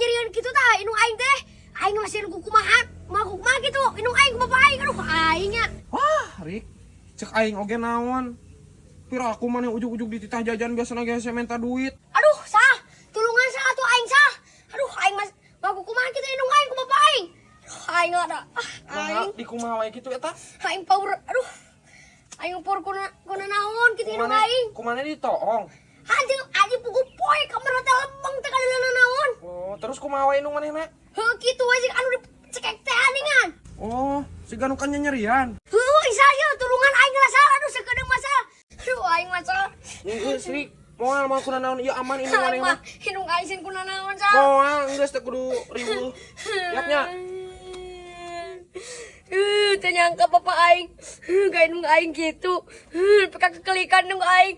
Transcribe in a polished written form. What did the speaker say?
nyerieun kitu tah indung aing teh. Aing masih ku kumaha, mau kumaha kitu indung aing ku bapak aing. Aduh, aing nya. Wah, Rik, cek aing oge naon. Pira aku maneh ujug-ujug dititah jajan, biasana ge hese minta duit. Aduh, sah. Tulungan sah atuh aing sah. Aduh, aing mas mau kumaha kitu indung aing ku bapak aing. Aduh, aing ada. Ah, Nah, aing di kumaha wae kitu eta? Aing power. Aduh. Aing power kuna kuna naon kitu indung Kumaneh aing. Kumaneh ditoong? Anjing anjing pugu poe kamar hotel lembang teh kadeuleuna naon. Oh, terus kumaha wae indung manehna? Heuh, kitu we jeung anu dicekek teh aningan. Oh, siga nu nyerian. Heuh, isa ieu tulungan aing lah sal. Aduh, sakedeung masal. Aduh, aing masal. Geus, Rik. Moal moal kuna naon, ieu aman indung Aing maneh mah mah. Indung aing sieun kuna naon sal. Moal, geus teu kudu riweuh. Siap nya? Teu nyangka bapak aing. Ka indung aing gitu. Peka kekelikan indung aing.